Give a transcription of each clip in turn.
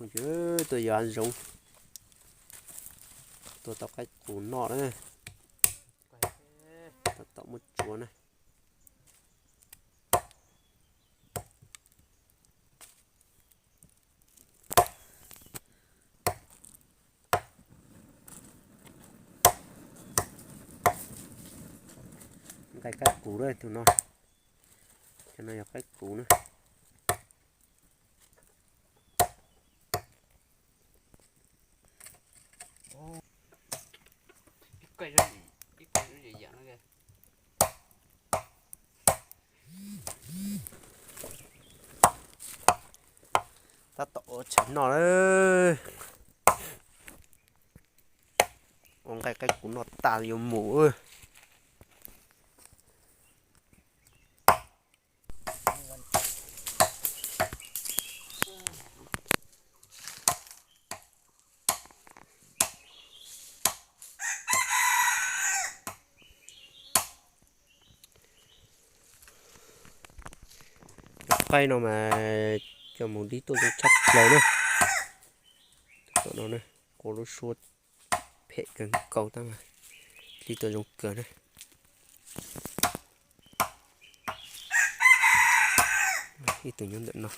Yog tua yov zoov, tua tau qaib qus noj na. Tab tom muab tsuav na. Nqaij qaib qus na tus no. Cov no yog qaib qus na. Tab tom ua tshais noj lawm. Ua nqaij qaib qus noj tas yuav mus. Cov qaib no mas coj mus dib tuaj zoo tshaj plaws na. Tom no na, qua lub suab phem kawg nkaus tab mas dib tuaj zoo kawg na. Ib tug nyob ntawm no.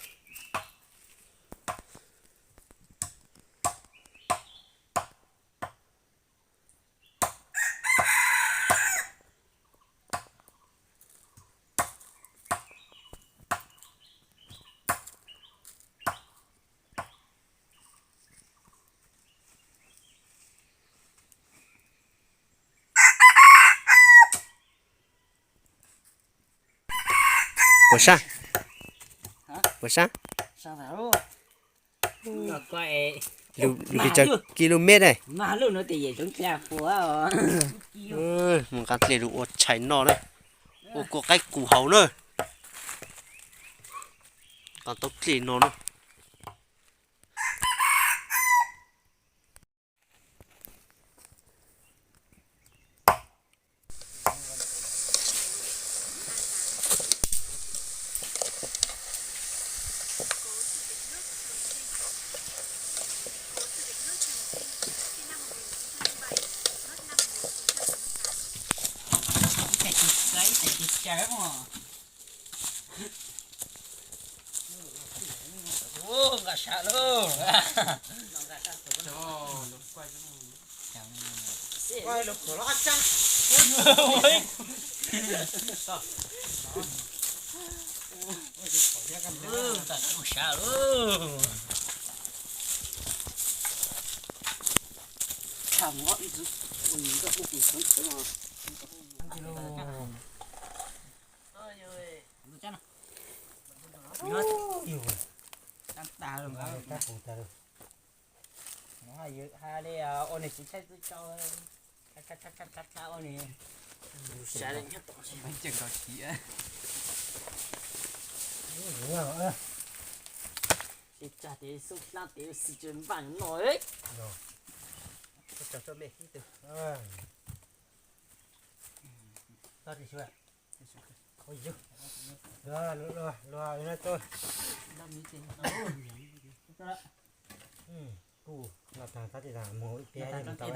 Puas sab? Puas sab? Lub, lub kis tsawg kis lub mev ne. Mus nqa dlej lug ua tshais noj na. Ua kua qaib qus haus na. Nqa tau dlej no na. Nqa sab lauj. Sab lauj. Ua li tsis tshaj txwj tso, tshaj tshaj tshaj ua li. Tsis tshaj tes xub hlab tes xwb tsis npaj no. Luag, luag, luag, luag. Kuj los tag tab tis tas mus ib pliag mus tau.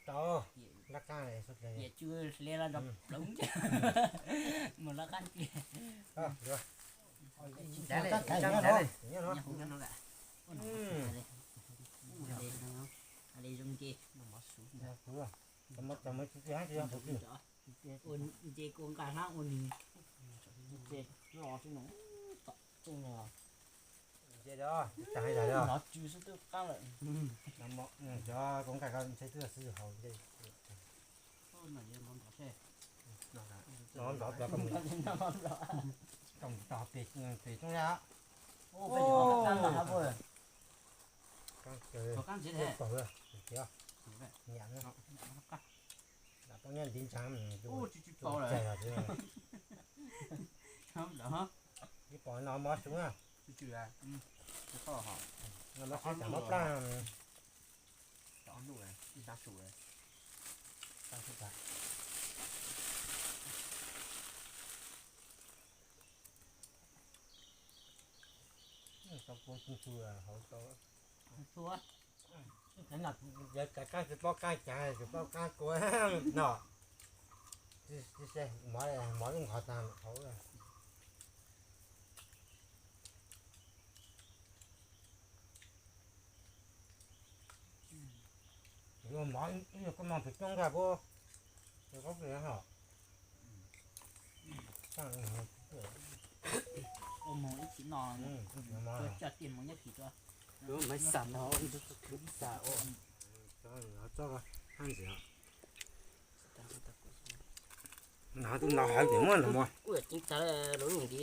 Tau, lab qab. Mus lab qab. Nce kua nqa hlab ua nws. Nce los tsis nov. Nce los tag li lawm. Nov tsw xwb twb qab lawm. Cov kua nqa ko ntshe twb xwb haus nce. Nov nrov cov ko mus. Kom mus tog pem, pem roob ya. Nyiam na. Lam poob nyob ntiv ntsaa tus txais los ib pom no mob sub na. No mob sub tsam mob plab. Kuv tsis tshua hauv tau. Tsis tshua. Tsis paub qab cas, tsis paub qab kuv no. Mov, mov lub nqhov tag hauv. Mov ib yog koj mog tus coob nkaj puab. Ua moog ib txhij no, coj tiag moog nyob kis tso. Lub maiv xam no, lub xam ua. Hab ntxiv. Nov twb nov hawv tias muab no mog. Kuj ceev tas lawm nti.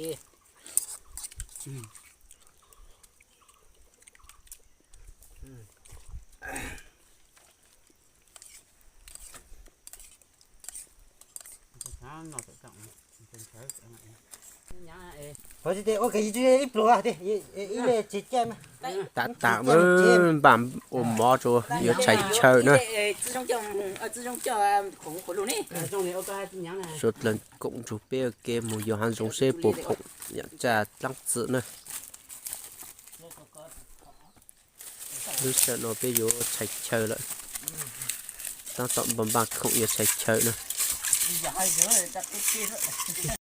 Qhov tsis tes ua kag ib pluag tiag, ib le tsis caij mas. Tam tam npaj ua mov rua yuav tshais chaw na. Suav dlawg koom nrug peb ua ke moog yos hav zoov seb puas phoom yaam tsaj dlaab txim na. Lub sij hawm no peb yuav tshais chaw lawm. Taab tom npaj npaj khoom yuav tshais chaw na.